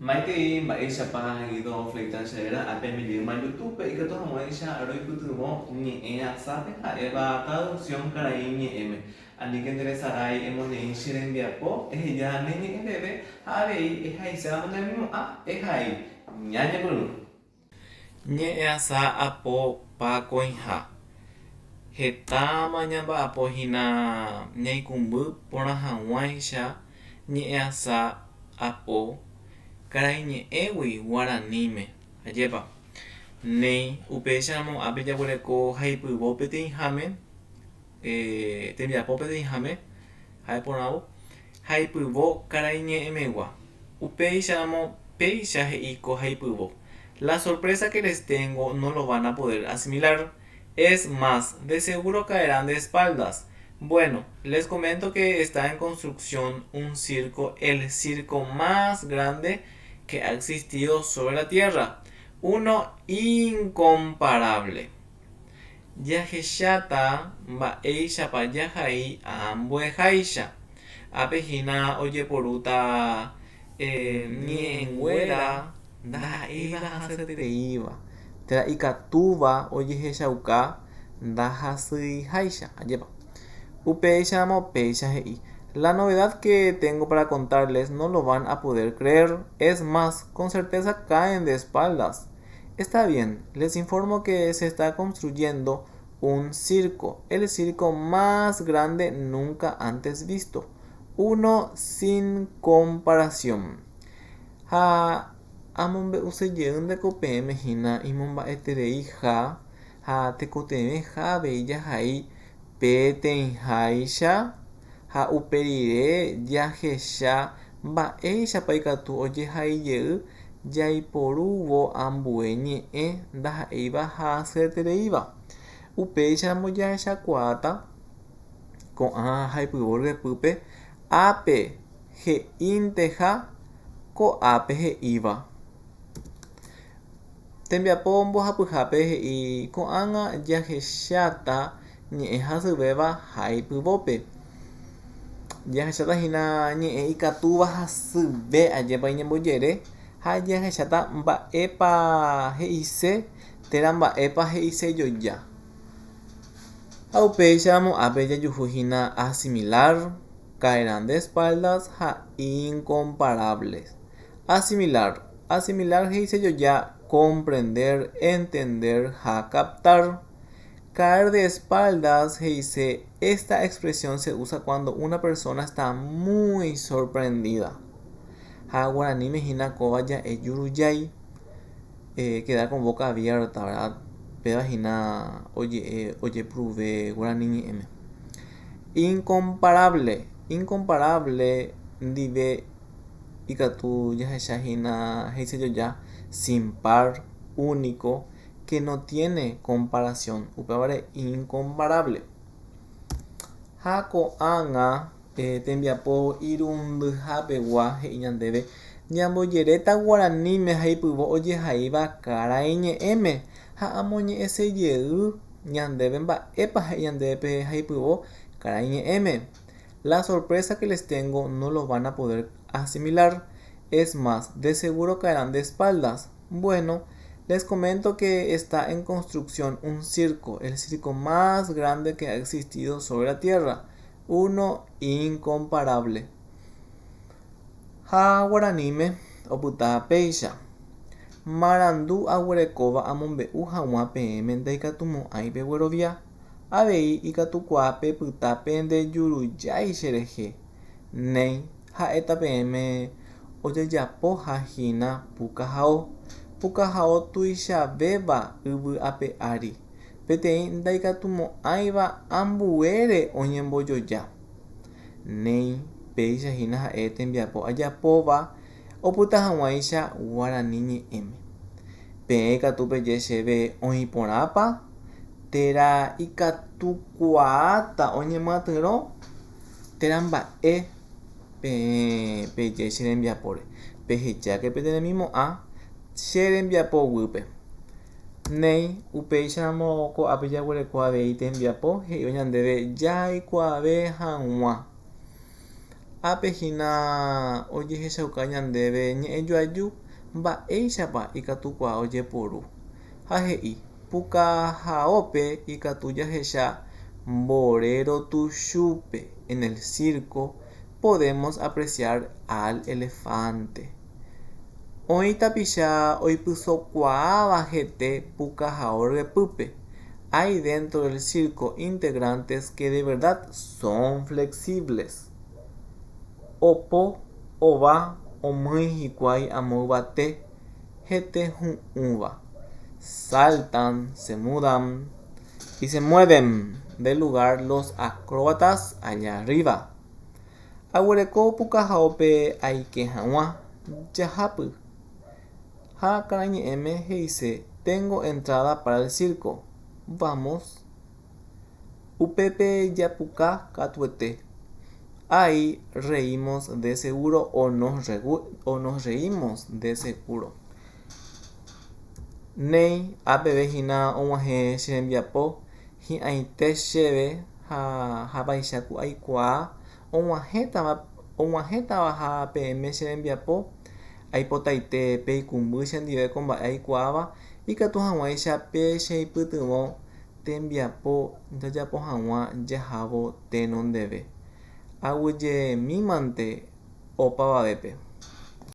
Maitei mba'éichapa Guido Fleitas che réra ápe amejeýma YouTube-pe ikatu hag̃uáicha roipytyvõ ñe'ẽ asápe ha'éva traducción karai ñe'ẽme. Aníke nderesarái emoneĩ che rembiapo, eheja ne ñe'ẽ veve ha avei ehaiséramo ne remimo'ã, ehai. Ñañepyrũ. Ñe'ẽasa apo pakõiha. Hetáma ñamba'apo hína ñaikũmby porã hag̃uáicha ñe'ẽasa apo karaiñe'ẽgui guaraníme. Ajépa. Néi, upéicharamo ápe jaguereko haipyvo peteĩháme, tembiapo peteĩháme, ha'e porãvo. Haipyvo karaiñe'ẽmegua. Upéicharamo péicha he'i ko haipyvo, La sorpresa que les tengo no lo van a poder asimilar. Es más, de seguro caerán de espaldas. Bueno, les comento que está en construcción un circo, el circo más grande que ha existido sobre la tierra. Uno incomparable. Jahecháta mba'éichapa jahai ambueháicha. Ápe hína ojeporúta ñe'ẽnguéra ndaha'éiva hasyetereíva térã ikatúva ojehechauka ndahasyiháicha. Ajépa. Upéicharamo péicha he'i, La novedad que tengo para contarles no lo van a poder creer, es más, con certeza caen de espaldas. Está bien, les informo que se está construyendo un circo, el circo más grande nunca antes visto, uno sin comparación. Ha amombe'use jeýnte ko peẽme hína imomba'etereiha ha tekotevẽha avei jahai peteĩháicha ha upe rire jahecha mba'éichapa ikatu ojehai jey jaiporúvo ambue ñe'ẽ ndaha'éiva hasyetereíva. Upéicharamo jahechakuaáta ko'ã haipyvo ryepýpe ápe he'ínteha ko'ápe he'íva. Tembiapo mbohapyhápe he'i ko'ág̃a jahecháta ñe'ẽ hasyvéva haipyvópe. Jahecháta hína ñe'ẽ ikatúva hasyve ajépa iñembojere ha jahecháta mba'épa he'ise térã mba'épa he'isejoja. Ha upéicharamo ápe jajuhu hína asimilar, caerán de espaldas ha incomparables. Asimilar. Asimilar he'isejoja comprender, entender ha captar. Caer de espaldas he'ise esta expresión se usa cuando una persona está muy sorprendida. Ha guaraníme hína kóva ja'e jurujái, quedar con boca abierta, verdad? Péva hína oje'e ojepruve guarani ñe'ẽme. Incomparable. Incomparable ndive Ikatu jahecha hína he'isejoja sin par, único, que no tiene comparación, upévare incomparable. Ha ko'ág̃a tembiapo irundyhapegua he'i ñandéve ñambojeréta guaraníme ha ipyvo ojehaíva karaiñe'ẽme ha amoñe'ẽse jey ñandéve mba'épa he'i ñandéve pe haipyvo karaiñe'ẽme. La sorpresa que les tengo no lo van a poder asimilar. Es más, de seguro caerán de espaldas. Bueno, les comento que está en construcción un circo, el circo más grande que ha existido sobre la Tierra, uno incomparable. Ha guaraníme opyta péicha. Marandu aguerekóva amombe'u hag̃ua peẽme ndaikatumo'ãi peguerovia. Avei ikatukuaa pepyta pende jurujái cherehe. Néi, ha'éta peẽme ojejapoha hína pukahao, pukahao tuichavéva yvy ape ári, peteĩ ndaikatumo'ãiva ambuére oñembojoja. Néi, péicha hína ha'e tembiapo ajapóva opyta hag̃uáicha guarani ñe'ẽme. Peẽ ikatu peje chéve oĩ porãpa térã ikatukuaáta oñemyatyrõ térã mba'e peẽ peje che rembiapóre. Pehecháke pene remimo'ã che rembiapo guýpe. Néi, upéicharamo ko'ápe jaguereko avei tembiapo he'íva ñandéve jaikuaave hag̃ua. Ápe hína ojehechauka ñandéve ñe'ẽjoaju mba'éichapa ikatukuaa ojeporu. Ha he'i, Pukahaópe ikatu jahecha mborero tuchúpe, en el circo podemos apreciar al elefante. Oĩ tapicha oipysokuaáva hete pukahao ryepýpe. Hay dentro del circo integrantes que de verdad son flexibles. Opo, ova, omýi hikuái amo yvate hete hu'ũva. Saltan, se mudan y se mueven de lugar los acróbatas allá arriba. Aguereko pukahaópe aike hag̃ua jahápy. Ha karaiñe'ẽme he'ise tengo entrada para el circo. Vamos. Upépe japuka katuete. Ahí reímos de seguro o nos, o nos reímos de seguro. Néi, ápeve hína og̃uahẽ che rembiapo, hi'ãite chéve ha havaicha ku aikuaa og̃uahẽtava og̃uahẽtavaha peẽme che rembiapo, aipotaite peikũmby chendive ko mba'e aikuaáva ikatu hag̃uáicha pe cheipytyvõ tembiapo jajapo hag̃ua jahávo tenondeve. Aguyjemímante opavavépe.